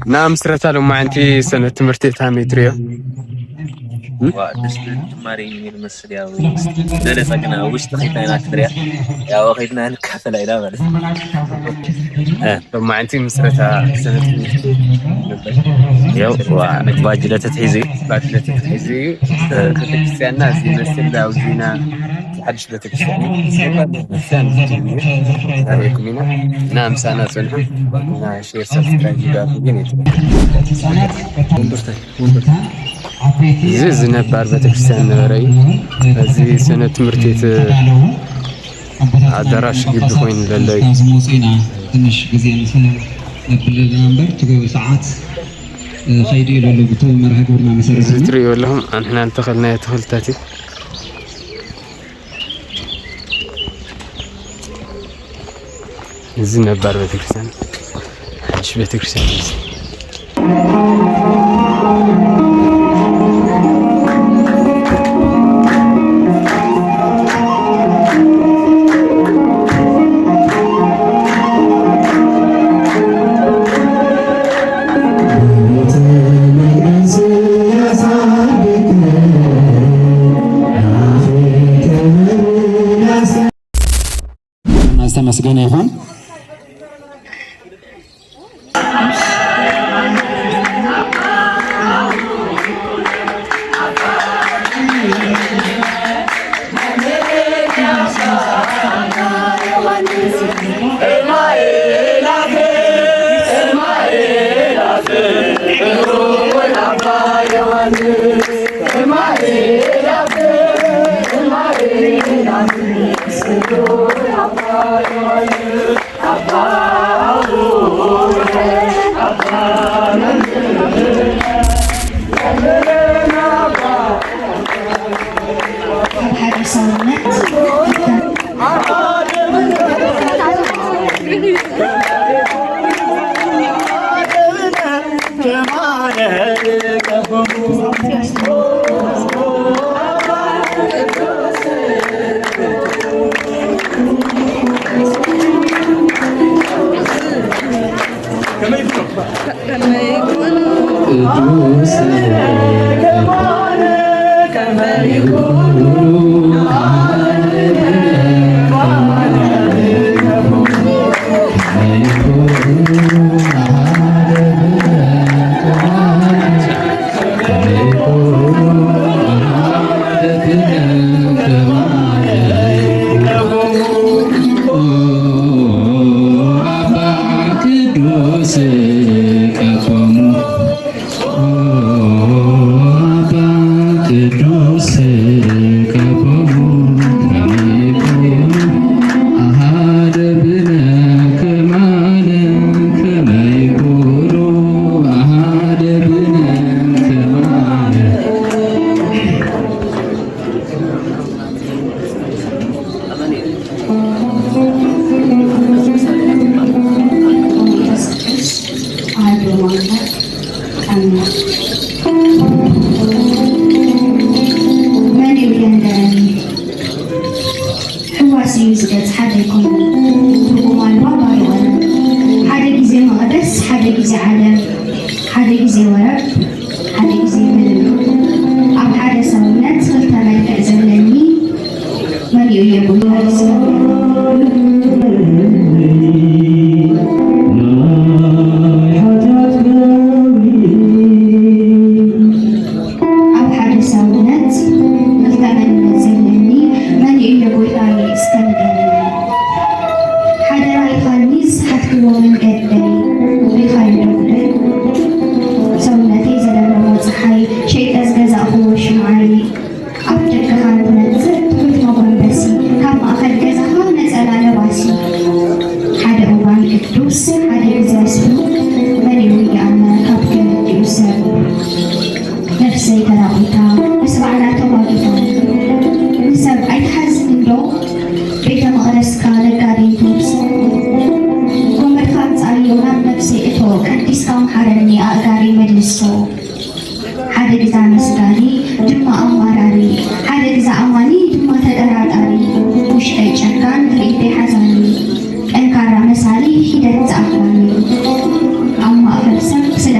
እና ምስረታ ሎማዓንቲ ሰንበት ትምህርቲ ከመይ ትርእዮ? ዋ፣ ደስ ዝብል ጅማሬ እዩ ዝመስል። ያው በለጸ ግን ኣብ ውሽጢ ከይድና ኢና ክንሪኣ። ያው ከይድና ንካፈላ ኢና ማለት እዩ። እ፣ ሎማዓንቲ ምስረታ ሰንበት ትምህርቲ ነበር። ያው ዋ፣ ባጅለ ተትሒዙ እዩ። ባጅለ ተትሒዙ እዩ። ቤተክርስትያንና እዚ ይመስል። ኣብዚ ኢና ሓድሽ ቤተክርስትያን እዩ። ነባር ቤተክርስትያን እዩ። ኣርእየኩም ኢና። እና ምሳና ጽንሑ። እና ሼር፣ ሰብስክራይብ ይጋብዙ ግን የትም። እዚ፣ እዚ ነባር ቤተክርስትያን ነበረ እዩ። እዚ ሰንበት ትምህርቲ ቤት ኣዳራሽ ግቢ ኮይኑ ዘሎ እዩ። ካብ ዝመፁ ኢና ትንሽ ግዜ ምስ ነብለልና እምበር፣ እቲ ሰዓት፣ እ፣ ኸይዱ እዩ ዘሎ። ብቲ መርሃ ግብርና መሰረት እዚ ትርእይዎ ኣለኹም፣ ኣንሕና ዝተኸልናዮ ተኽልታት እዩ። እዚ ነባር ቤተክርስትያን፣ ሓድሽ ቤተክርስትያን እዩ እዚ። ዝተመስገነ ይኹን። ሓደ ሰውነት ኣሐዱ ኣምላኽ ኣሜን። መን እዩ ደንደረኒ? ሕዋስ እዩ ዝገጽ ሓደ ኣይኮነን። ትርጉም ኣልባ ባዶ ቀለም። ሓደ ግዜ መቐደስ፣ ሓደ ግዜ ዓለም፣ ሓደ ግዜ ወረብ፣ ሓደ ግዜ ምንም። ኣብ ሓደ ሰውነት ክልተ መልክዕ ዘለኒ መን እዩ የብሉ? ኣብ ሓደ ሰውነት ክልተ መንነት ዘለኒ መን እዩ ጎይታዬ እስከ ንገረኒ። ሓደራ ኢኻኒ ዝሓትክዎ መንገደይ ሪኻዮ ዶ ጉደይ? ሰውነተይ ዘለመሞ ፀሓይ ሸይጠ ዝገዛእኽዎ ሽምዓይ ኣብ ደገኻ ንኽመጽእ ትሑት መጎንበሲ ካብ ማእኸል ገዛኻ ነፀላ ለባሲ ሓደ እዋን ቅዱስ ሓደ ግዜ ስፍሩ መን እዩ ይኣመ ካብ ክልቲኡ ሰብ። ነፍሰይ ተራቒታ፣ ምስ ባዕላ ተዋጊታ። ንሰብ ኣይትሓዝን እንዶ? ቤተ መቕደስካ ነጋዴ ተውሶ። ጎመድካ ኣምጻዮ ናብ ነፍሰይ እቶ፣ ቀዲስካ ምሓረኒ ኣእጋረይ መልሶ። ሓደ ግዛ መስጋኒ፣ ድማ ኣማራሪ፣ ሓደ ግዛ ኣማኒ፣ ድማ ተጠራጣሪ። ውሽጠይ ጨካን፣ ርእይተይ ሓዛኒ። ጠንካራ መሳሊ ሒደት ዝኣኽላኒ ኣብ ማእኸል ሰብ ስለ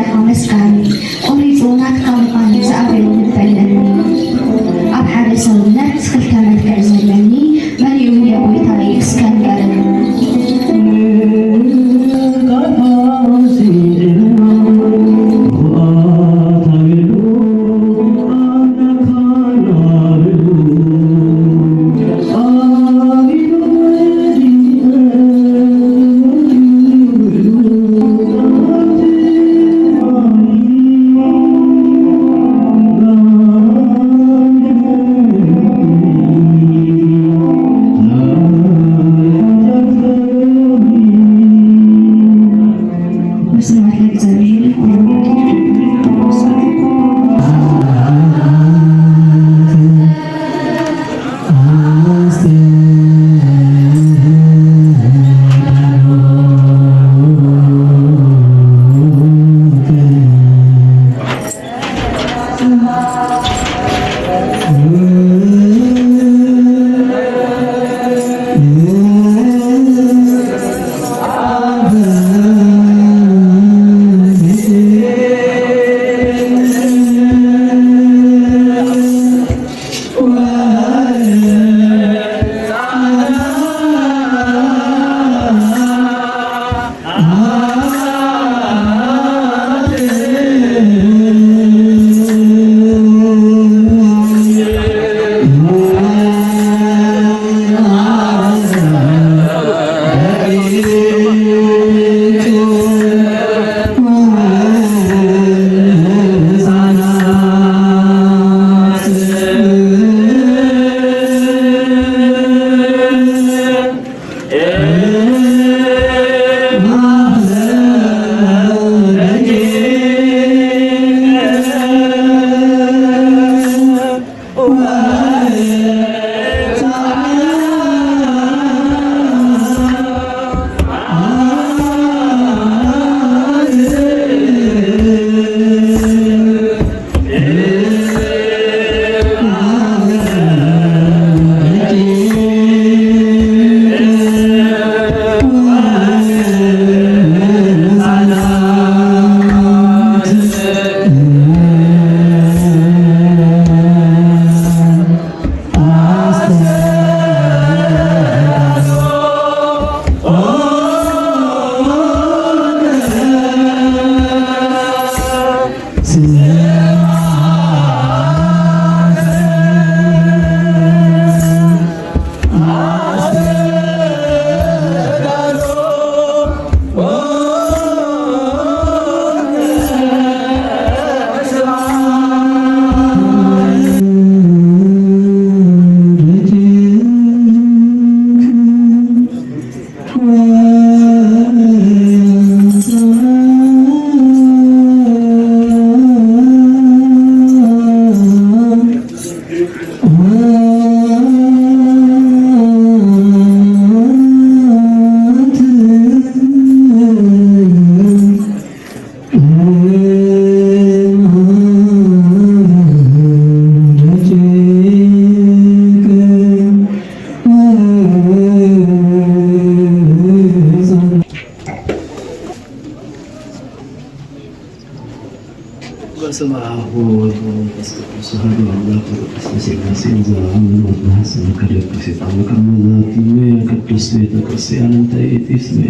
በስመ አብ ወወልድ ወመንፈስ ቅዱስ አሐዱ አምላክ። ቅድስት ሥላሴ ዘአምን ወትንሐስን ከደቅስ የጣመቀ መዛትሜ ቅድስት ቤተ ክርስቲያን እንተ ይእቲ ስሜ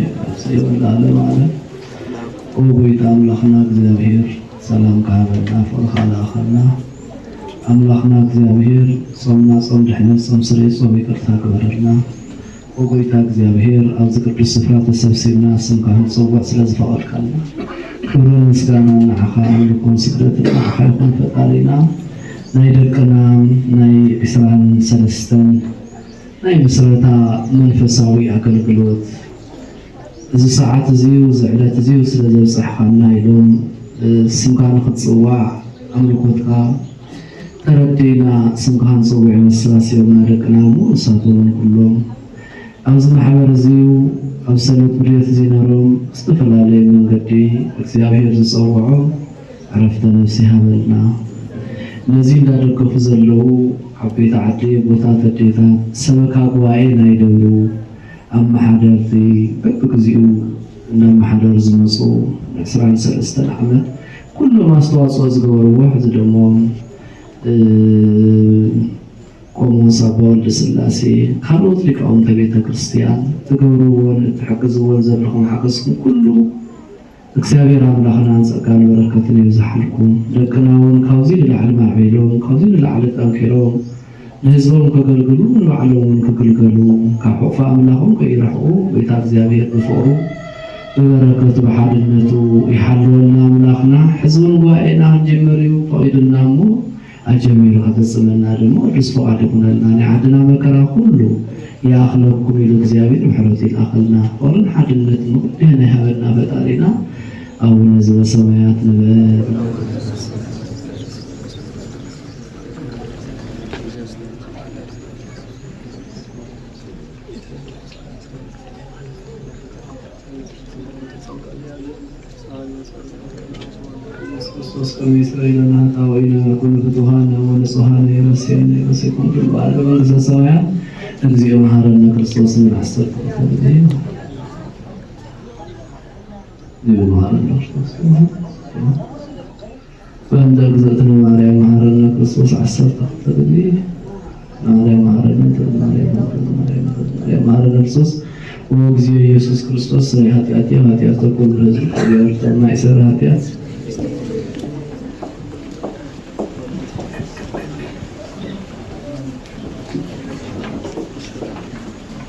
ጽዮን ለዓለመ ዓለም። ኦ ጎይታ አምላክና እግዚአብሔር ሰላም ካህበና ፍቅርካ ለአኸና። አምላክና እግዚአብሔር ጾምና ጾም ድሕነት፣ ጾም ስርየት፣ ጾም ይቅርታ ግበረልና። ኦ ጎይታ እግዚኣብሔር፣ ኣብዚ ቅዱስ ስፍራ ተሰብሲብና ስምካ ክንጽውዕ ስለ ዝፈቐድካልና፣ ክብርን ምስጋናን ንዓኻ፣ ኣምልኾን ስግደትን ንዓኻ ይኹን ፈጣሪና። ናይ ደቅና ናይ ዕስራን ሰለስተን ናይ ምስረታ መንፈሳዊ ኣገልግሎት፣ እዚ ሰዓት እዚ፣ እዚ ዕለት እዚ ስለ ዘብጻሕካና ኢሎም፣ እ፣ ስምካ ንኽትጽዋዕ፣ ኣምልኾትካ ተረዲእና፣ ስምካ ክንጽውዕ መሰላሲዮምና ደቅና፣ እሞ ንሳቶም እውን ኩሎም ኣብዚ ማሕበር እዚ ኣብ ሰንበት ብድየት እዚ ነይሮም፣ ዝተፈላለየ መንገዲ እግዚኣብሔር ዝጸውዖም ዕረፍተ ነፍሲ ይሃበልና። ነዚ እንዳደገፉ ዘለዉ ዓበይቲ ዓዲ፣ ኣቦታት፣ ኣዴታት፣ ሰበካ ጉባኤ ናይ ደብሩ ኣመሓደርቲ፣ በብግዚኡ እናመሓደሩ ዝመጹ፣ ዕስራን ሰለስተን ዓመት ኩሎም ኣስተዋጽኦ ዝገበርዎ፣ ሕዚ ደሞ፣ እ፣ ቆሞስ ኣባ ወልደ ስላሴ፣ ካልኦት ሊቃውንተ ቤተ ክርስቲያን፣ ትገብርዎን እትሕግዝዎን ዘለኹም ሓገዝኩም ኩሉ እግዚኣብሔር ኣምላኽና ጸጋን በረከትን ይብዝሓልኩም። ደቅና እውን ካብዚ ንላዕሊ ማዕቢሎም፣ ካብዚ ንላዕሊ ጠንኪሮም ንህዝቦም ከገልግሉ፣ ንባዕሎም እውን ክግልገሉ፣ ካብ ሕቑፊ ኣምላኾም ከይርሕቑ፣ ጎይታ እግዚኣብሔር ብፍቕሩ፣ ብበረከቱ፣ ብሓድነቱ ይሓልወልና ኣምላኽና። ሕዚ እውን ጉባኤና ክንጅምር እዩ ፈቒዱልና እሞ፣ ኣጀሚሩ ከፈጽመና ድማ ቅዱስ ፍቓዱ ይኹነልና። ናይ ዓድና መከራ ኩሉ ይኣኽለኩም ኢሉ እግዚኣብሔር ምሕረቱ ይልኣኸልና። ፍቕርን ሓድነትን ንኹልና ይሃበልና ፈጣሪና። ኣቡነ ዘበሰማያት ንበል። ኢየሱስ ክርስቶስ ከመ ይስረይ ለነ ኃጣውኢነ ወኩነ ፍቱሐነ ወንጹሐነ ይረስየነ ይረስየኩም ኩሉ በዓል መንግሥተ ሰማያት። እግዚኦ መሐረነ ክርስቶስ። ምን አሰብኩ። እግዚኦ መሐረነ ክርስቶስ። በእንተ እግዝእትነ ማርያም መሐረነ ክርስቶስ። ዓሰርተ ክልተ ግዜ ማርያም መሐረነ፣ ማርያም መሐረነ፣ ማርያም መሐረነ፣ ማርያም መሐረነ ክርስቶስ። ወእግዚኦ ኢየሱስ ክርስቶስ ስራይ ኃጢአትየ ወኃጢአተ ኩሉ ሕዝብ። እግዚአብሔር ማእሰረ ኃጢአት።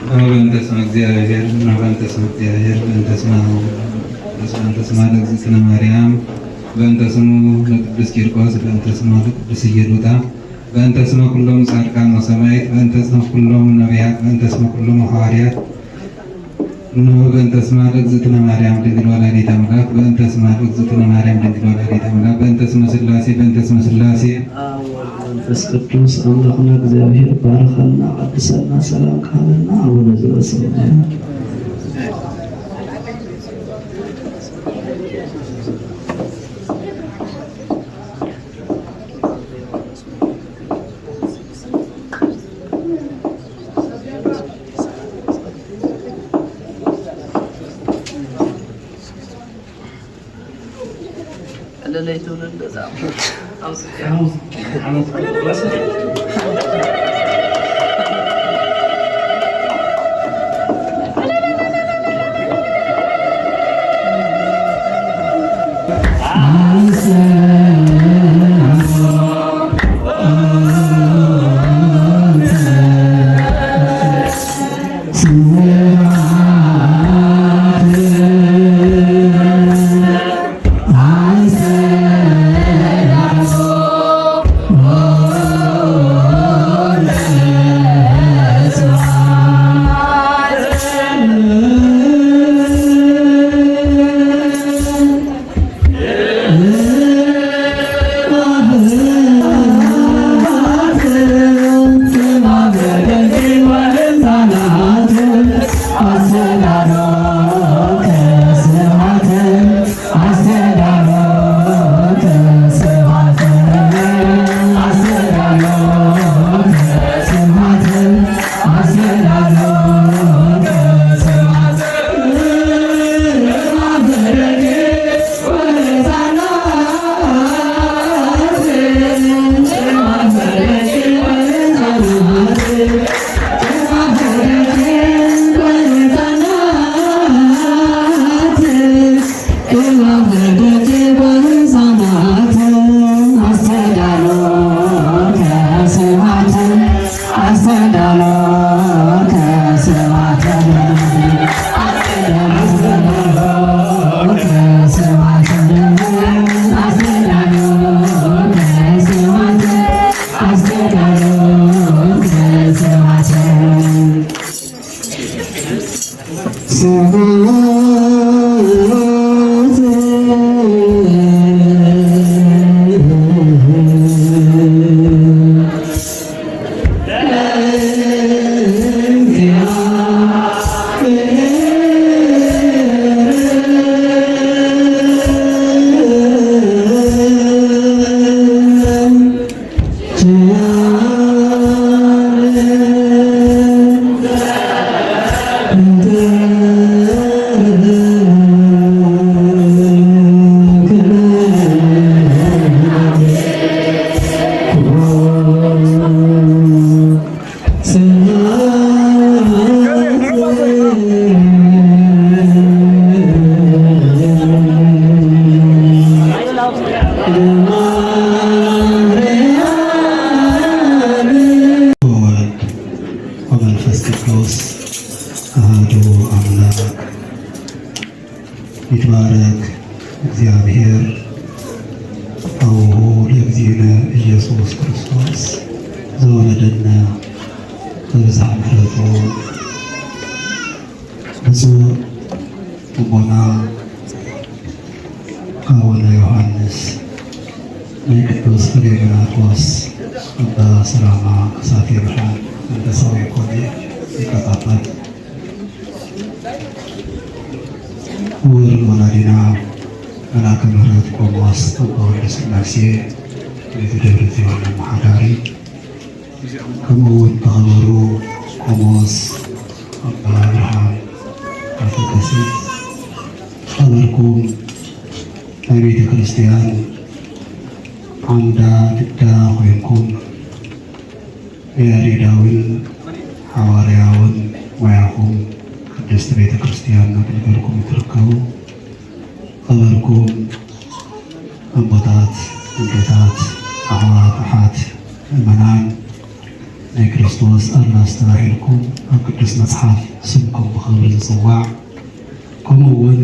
በእንተ ስመ እግዚአብሔር፣ በእንተ ስመ እግዚአብሔር፣ በእንተ ስመ፣ በእንተ ስማ ለእግዝእትነ ማርያም፣ በእንተ ስሙ ለቅዱስ ቂርቆስ፣ በእንተ ስማ ለቅዱስ ኢየሉጣ፣ በእንተ ስመ ኩሎም ጻድቃን ወሰማዕት፣ በእንተ ስመ ኩሎም ነቢያት፣ በእንተ ስመ ኩሎም ሐዋርያት፣ እነሆ በእንተ ስማ ለእግዝእትነ ማርያም ድንግል ወላዲተ አምላክ፣ በእንተ ስማ ለእግዝእትነ ማርያም ድንግል ወላዲተ አምላክ፣ በእንተ ስመ ሥላሴ፣ በእንተ ስመ ሥላሴ። አብ ወወልድ ወመንፈስ ቅዱስ አምላክና እግዚአብሔር ባርከና፣ ቀድሰና፣ ሰላም ካህበና አቡነ ዘበሰማያት። ለለይ ትውልድ ገዛ ኣብዚ ዓመት ወወልድ ወመንፈስ ቅዱስ ኣሐዱ ኣምላክ። ይትባረክ እግዚኣብሔር አቡሁ ለእግዚእነ ኢየሱስ ክርስቶስ ዘወለደነ በብዝሓ ምሕረቱ። ብፁዕ ኣቦና ኣቡነ ዮሃንስ ናይ ቅዱስ ፍሬምናጦስ ኣባ ሰላማ ከሳቴ ብርሃን መንፈሳዊ ኮሌጅ ሊቀ ጳጳስ፣ ክቡር ወላዲና መልኣከ ምሕረት ቆሞስ ኣባ ወልደ ስላሴ፣ ናይዚ ደብር እዚ ዋና ኣመሓዳሪ፣ ከምኡ እውን ተኸበሩ ቆሞስ ኣባ ኣብርሃም ኣፈቀሲ፣ ዝኸበርኩም ናይ ቤተ ክርስቲያን ዓምዳ ግዳ ኮይንኩም ብያሬዳዊን ሓዋርያውን ሞያኹም ቅድስቲ ቤተ ክርስቲያን እናገልገልኩም እትርከቡ፣ ዝኸበርኩም ኣቦታት፣ ኣዴታት፣ ኣሕዋት፣ ኣሓት፣ ምእመናን ናይ ክርስቶስ ኣላስ ተባሂልኩም ኣብ ቅዱስ መጽሓፍ ስምኩም ብኽብሪ ዝጽዋዕ፣ ከምኡ እውን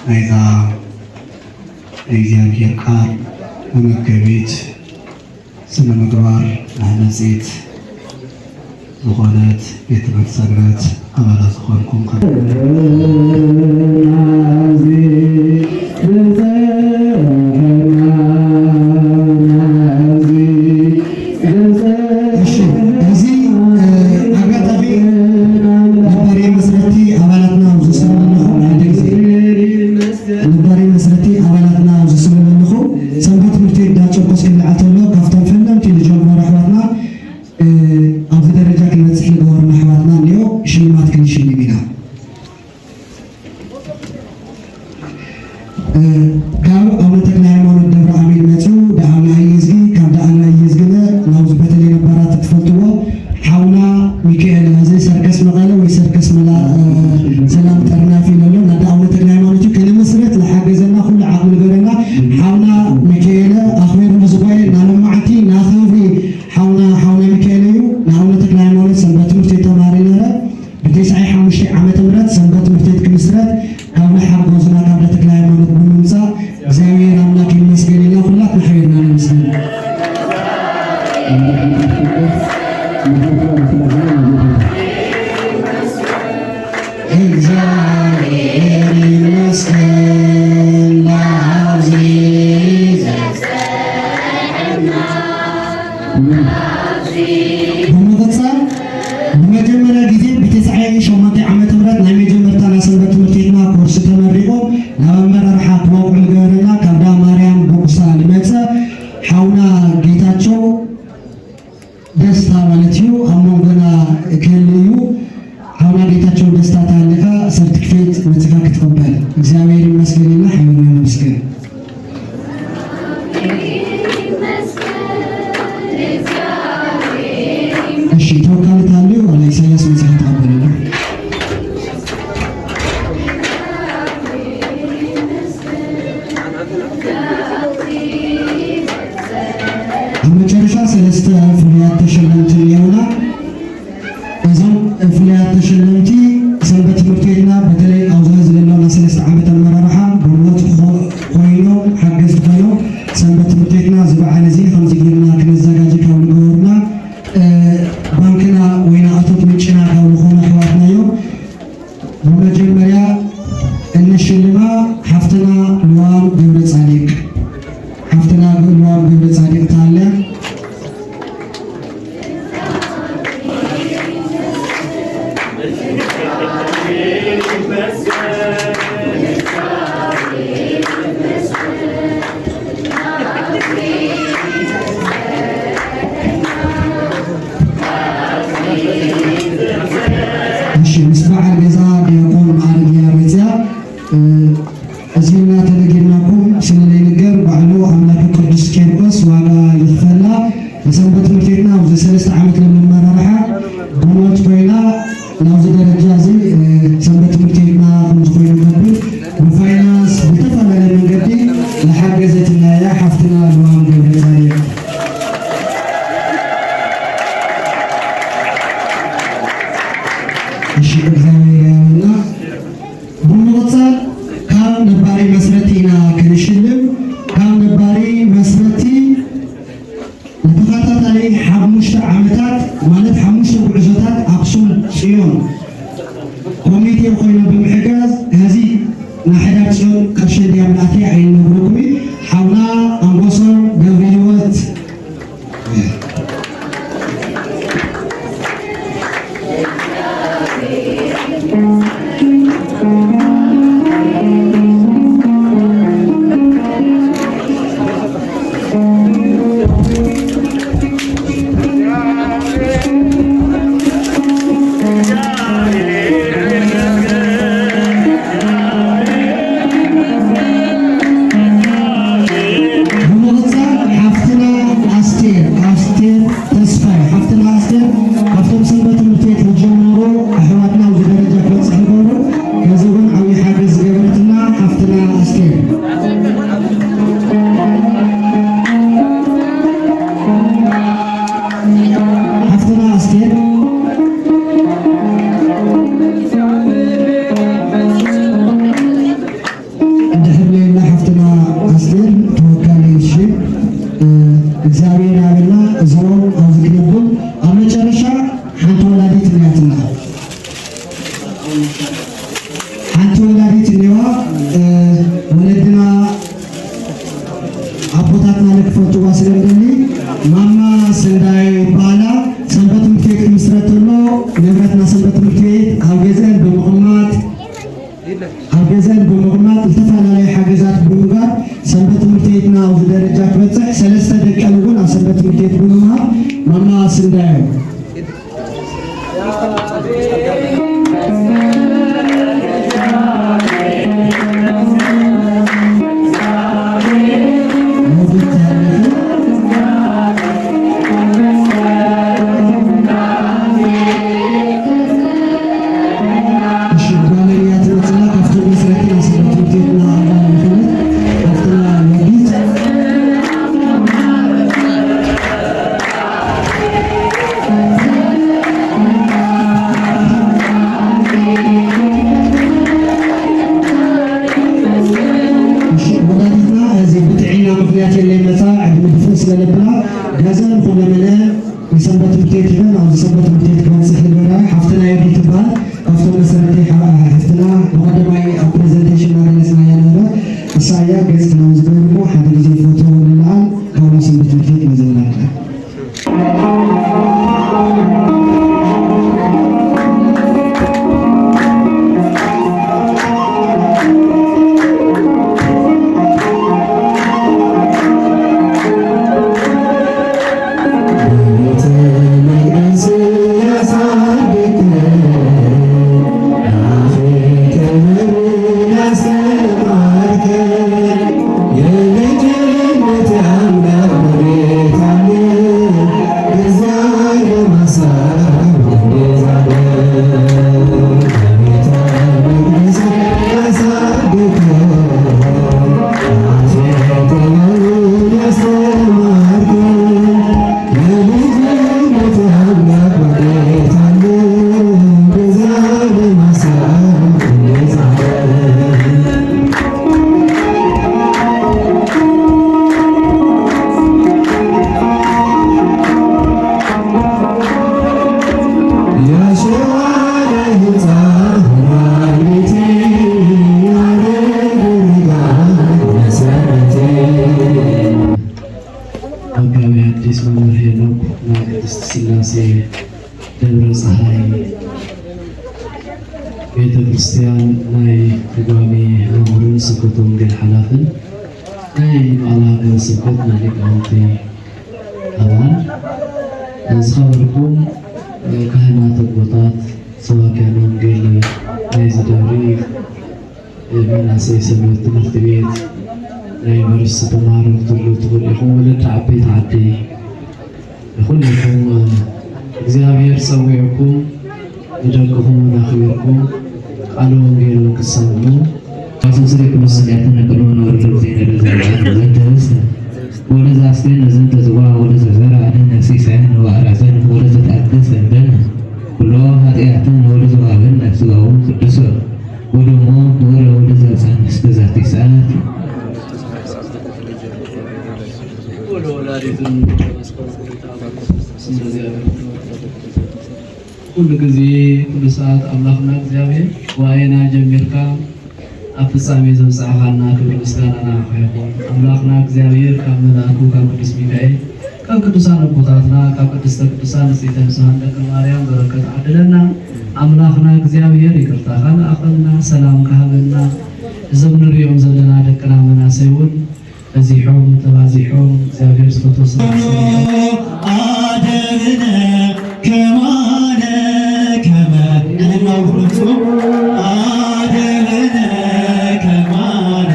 ናይዛ ናይ እግዚኣብሔር ቃል መመገቢት፣ ስነ ምግባር መህነጺት ዝኾነት ቤት ትምህርቲ ሰንበት ኣባላት ዝኾንኩም ከም እሺ፣ እዚ፣ እ፣ ኣጋጣሚ ነባሪ መስረቲ ኣባላትና ኣብዚ ስለ ዘለኹም ሓደ ግዜ ነባሪ መስረቲ ኣባላትና ኣብዚ ስለ ዘለኹም ሰንበት ትምህርቲ ቤት ዳጨርቆስ ክልዓል ተሎ ካብቶም ፈለምቲ ዝጀመሩ ኣሕዋትና፣ እ፣ ኣብዚ ደረጃ ክነብጽሕ ዝገበሩና ኣሕዋትና እኒኦ ሽልማት ክንሽልም ኢና። ዓመተ ምህረት ሰንበት ትምህርቲ ቤት ክምስረት ካብ ንሓጎዝና ካብ ተክለ ሃይማኖት ብምምፃእ እግዚኣብሔር ኣምላክ ይመስገን ኢልና ኩላትና ሓቢርና ነመስግን። እግዚኣብሔር ይመስገን ናብዚ ዘብፀሐና። ብምቕፃል ብመጀመርያ ግዜ ብተስዓን ሸሞንተን ዓመተ ምህረት ናይ መጀመርታ ናይ ሰንበት ትምህርቲ ቤትና ኮርስ ተመሪቖም ናብ ኣመራርሓ ክበቕዑ ዝገበረና ካብ ዳ ማርያም ቦኩሳ ዝመፀ ሓውና ጌታቸው ደስታ ማለት እዩ። ኣብ መንጎና ክህሉ እዩ። ሓውና ጌታቸው ደስታ ተሃሊኻ ሰርቲፊኬት መፂኻ ክትቕበል እግዚኣብሔር ይመስገን ኢልና ሓቢርና ነመስግን። እሺ፣ ተወካሊ ተሃልዩ ዋላ ኢሳያስ መፂኻ ትቐበለሉ። ኣብ መጨረሻ ሰለስተ ፍሉያት ተሸለምቲ እኒኦና። እዞም ፍሉያት ተሸለምቲ ሰንበት ትምህርቲ ቤትና በተለይ ኣብዚ ዘለውና ሰለስተ ዓመት ኣመራርሓ ብሞት ኾ-፣ ኮይኖም ሓገዝቲ ኮይኖም ሰንበት ትምህርቲ ቤትና እዚ በዓል እዚ ከምዚ ጌርና ክነዘጋጅ ካብ ዝገበሩና፣ እ፣ ባንክና ወይና እቶት ምንጭና ካብ ዝኾኑ ኣሕዋትና እዮም። ብመጀመርያ እንሽልማ ሓፍትና ልዋም ገብረ ጻዲቅ፣ ሓፍትና ልዋም ገብረ ጻዲቅ ታለ። እሺ፣ ምስ በዓል ገዛ ዲያቆን ማዕርግ እያ መፅያ። እ፣ እዚ እናተነጊርናኩም ስለ ዘይንገር ባዕሉ ኣምላክ ቅዱስ ቂርቆስ ዋጋ ይኽፈላ። ንሰንበት ትምህርቲ ቤትና ኣብዚ ሰለስተ ዓመት ለመመራርሓ ብሞት ኮይና ናብዚ ደረጃ እዚ፣ እ፣ ሰንበት ትምህርቲ ቤትና ከምዚ ኮይኑ ከብል ብፋይናንስ ብተፈላለየ መንገዲ ዝሓገዘትና እያ ሓፍትና ልዋም ገብረ ጻድቅ። እሺ፣ እግዚኣብሔር ያብና። ብምቕጻል ካብ ነባሪ መስረቲ ኢና ክንሽልም። ካብ ነባሪ መስረቲ ንተኸታታሊ ሓሙሽተ ዓመታት፣ ማለት ሓሙሽተ ጉዕዞታት ኣክሱም ጽዮን ኮሚቴ ኮይኑ ብምሕጋዝ፣ ሕዚ ንሓዳር ጽዮን ቅርሺ እንድያ ምልኣተይ ኣይነግረኩም። ሓውና ኣንጎሶም ገብረ ህይወት። ብምቕጻል ሓፍትና ኣስቴር፣ ኣስቴር ተስፋይ፣ ሓፍትና ኣስቴር ካብቶም ሰንበት ትምህርቲ ቤት ዝጀመሩ ኣሕዋትና ኣብዚ ደረጃ ክበጽሕ ዝገብሩ፣ ነዚ እውን ዓብዪ ሓገዝ ዝገበረትና ሓፍትና ኣስቴር። ሓፍትና ኣስቴር። እንድሕር ነየላ ሓፍትና ኣስቴር ተወካሊ፣ እሺ፣ እ፣ እግዚኣብሔር ያበልና። እዚኦም ኣብዚ ክነብል ኣብ መጨረሻ ሓንቲ ወላዲት እኒኣትና። ሓንቲ ወላዲት እኒዋ፣ እ፣ ወለድና ኣቦታትና ንክፈልጥዋ ስለ እንደሊ ማማ ሰንዳዮ ይበሃላ። ሰንበት ትምህርቲ ቤት ክምስረት ተሎ ንብረትና ሰንበት ትምህርቲ ቤት ኣብ ገዝአን ብምቕማጥ ኣብ ገዛን ብምቕማጥ ዝተፈላለዩ ሓገዛት ብምግባር ሰንበት ትምህርቲ ቤትና ኣብዚ ደረጃ ክበፅሕ ሰለስተ ደቀን እውን ኣብ ሰንበት ትምህርቲ ቤት ብምምሃር ማማ ስንዳዮ ቤተ ክርስቲያን ናይ ልጓሚ መምህርን ስብከተ ወንጌል ሓላፍን ናይ በዓል ሃገረ ስብከት ናይ ሊቃውንቲ ኣባል፣ ዝኸበርኩም ካህናት ኣቦታት፣ ሰባክያን ወንጌል ናይዚ ደብሪ፣ መናእሰይ ሰንበት ትምህርቲ ቤት፣ ናይ ዩኒቨርሲቲ ተምሃሮ ክትህልዉ ትኽእሉ ኢኹም፣ ወለዲ ዓበይቲ ዓዲ፣ ንኹልኹም እግዚኣብሔር ጸዊዕኩም ንደቅኹም እውን ኣኽቢርኩም ቃለ ወንጌል እውን ክትሰምዑ ኣሰስሪኩም ሰሚዕትን ቅድሚ ንወርዱ ዘይነደ ዘርዓን ዘንተ ህዝተ ወደ ዛስቴን ዘንተ ዝዋ ወደ ዘዘርዓን ነሲሳይን ወኣራዘን ወደ ዘተኣደሰ ደነ ኩሎ ኃጢአትን ወደ ዘዋበን ስጋው ቅዱስ ወደሞ ወደ ወደ ዘጻን እስከ ዛቲ ሰዓት ወደ ወላዲቱን ወደ መስቀሉ ስም እግዚአብሔር ኩሉ ጊዜ ኩሉ ሰዓት ኣምላኽና እግዚኣብሔር ዋይና ጀሚርካ ኣብ ፍጻሜ ዘብጽሐኻና ክብሪ ምስጋና ንዓኻ ይኹን። ኣምላኽና እግዚኣብሔር ካብ መልኣኩ ካብ ቅዱስ ሚካኤል ካብ ቅዱሳን ኣቦታትና ካብ ቅድስተ ቅዱሳን ንጽሕተ ንጹሓን ደቂ ማርያም በረከት ዓድለና። ኣምላኽና እግዚኣብሔር ይቅርታኻ ንኣኸልና ሰላም ካህበና። እዞም ንሪኦም ዘለና ደቅና መናሰይ እውን በዚሖም ተባዚሖም እግዚኣብሔር ዝፈትዎ ስራሕ ሰሪሖም ኣደብነ ከማነ ከመ ንነውርቱ ኣደብነ ከማነ